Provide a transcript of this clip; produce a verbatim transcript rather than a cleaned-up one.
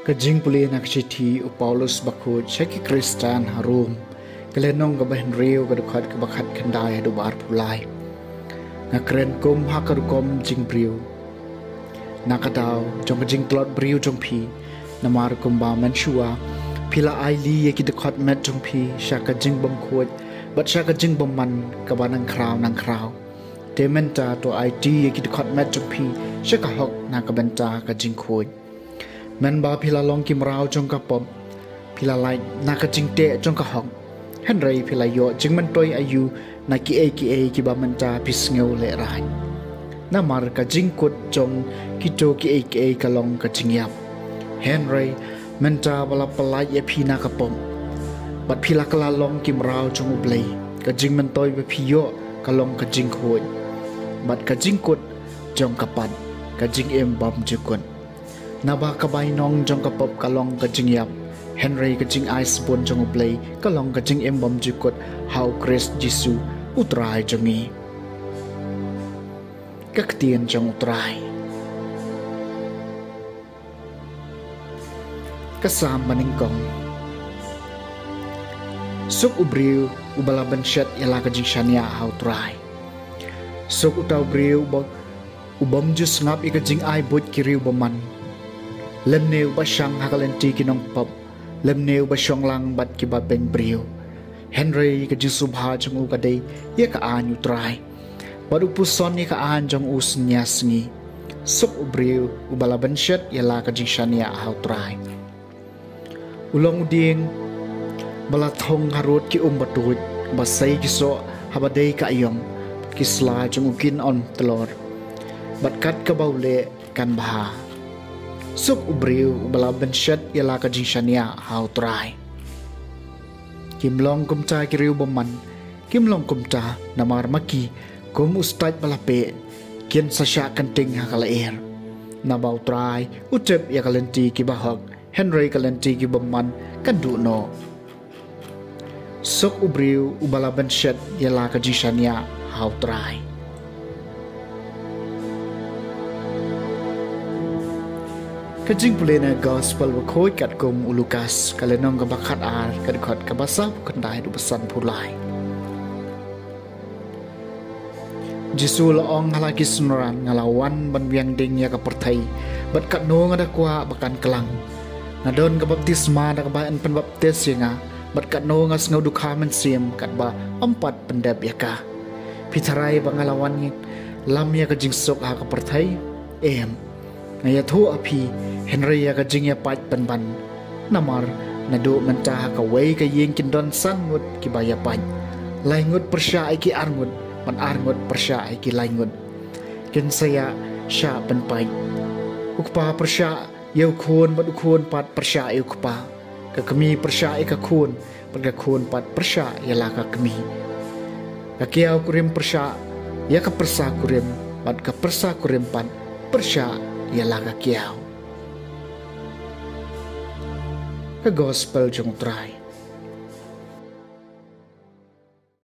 Ka jingpule na ka shithi u Paulus bakhuid sha ki Khristan ha Rom. Ka lynnong kaba hynriew, ka dkhot kaba khatkhyndai haduh ba arphew lai. Nga kren kum ha ka rukom jingbriew na ka daw jong ka jingtlot briew jong phi, namar kumba mynshuwa phi la ailad ïa ki dkhot met jong phi sha ka jingbymkhuid bad sha ka jingbymman kaba nangkhraw nangkhraw. Te mynta to aiti ïa ki dkhot met jong phi sha ka hok na ka bynta ka jingkhuid. Mynba phi la long ki mraw jong ka pop, phi la lait na ka jingteh jong ka hok. Hynrei phi la ïoh jingmyntoi aïu na kiei kiei kiba mynta phi sngew lehraiñ? Namar ka jingkut jong kito kiei kiei ka long ka jingïap. Hynrei mynta ba la pyllait ïa phi na ka pop bad phi la kylla long ki mraw jong U Blei, ka jingmyntoi ba phi ïoh ka long ka jingkhuid, bad ka jingkut jong ka pop ka jingim bymjukut. Naba ka bainong jong ka pop ka long ka jingïap, hynrei ka jingai sbun jong U Blei ka long ka jingim bymjukut ha U Khrist Jisu U Trai jong ngi. Ka ktien jong U Trai. Ka Salm banyngkong. Suk u briew uba la bynshet ïa la ka jingshaniah ha U Trai. Suk uta u briew uba, u bym ju sngap ïa ka jingai buit ki riew bymman, lymne uba shang ha ka lynti ki nongpop, lymne uba shong lang bad kiba beng briew. Hynrei ka jingsngewbha jong u ka dei ïa ka aiñ U Trai, bad u puson ïa ka aiñ jong u synñia sngi. Suk u briew uba la bynshet ïa la ka jingshaniah ha U Trai. U long u dieng ba la thung harud ki um batuid, ba sei ki soh haba dei ka aïom, bad ki sla jong u kin ym tlor, bad kat kaba u leh kan bha. Suk u briew uba la bynshet ïa la ka jingshaniah ha U Trai. Kim long kumta ki riew bymman, kim long kumta, namar ma ki kum u stait ba la peh, kin sa shah kynting ha ka lyer. Naba U Trai u tip ïa ka lynti kiba hok, hynrei ka lynti ki bymman kan duh noh. Suk u briew uba la bynshet ïa la ka jingshaniah ha U Trai. Ka jingpule na Gospel bakhuid katkum u Lukas, ka lynnong kaba khatar, ka dkhot kaba sawphew khyndai haduh ba sanphew lai. Jisu u la ong ha la ki synran, nga la wan ban biang ding ïa ka pyrthei, bad katno nga da kwah ba kan klang. Nga don ka baptisma da kaba yn pynbaptis ïa nga, bad katno nga sngew dukha mynsiem katba ym pat pyndep ïa ka. Phi tharai ba nga la wan lam ïa ka jingsuk ha ka pyrthei? Em. Nga ïathuh ha phi, hynrei ïa ka jingïapait pynban. Namar naduh mynta ha kawei ka ïing kin don san ngut kiba ïapait, lai ngut pyrshah ïa ki ar ngut, bad ar ngut pyrshah ïa ki lai ngut. Kin sa ïa shah pynpait. U kpa pyrshah ïa u khun, bad u khun pat pyrshah ïa u kpa. Ka kmie pyrshah ïa ka khun, bad ka khun pat pyrshah ïa la ka kmie. Ka kiaw kurim pyrshah ïa ka pyrsa kurim, bad ka pyrsa kurim pat pyrshah ïa la ka kiaw. Ka Gospel jong U Trai.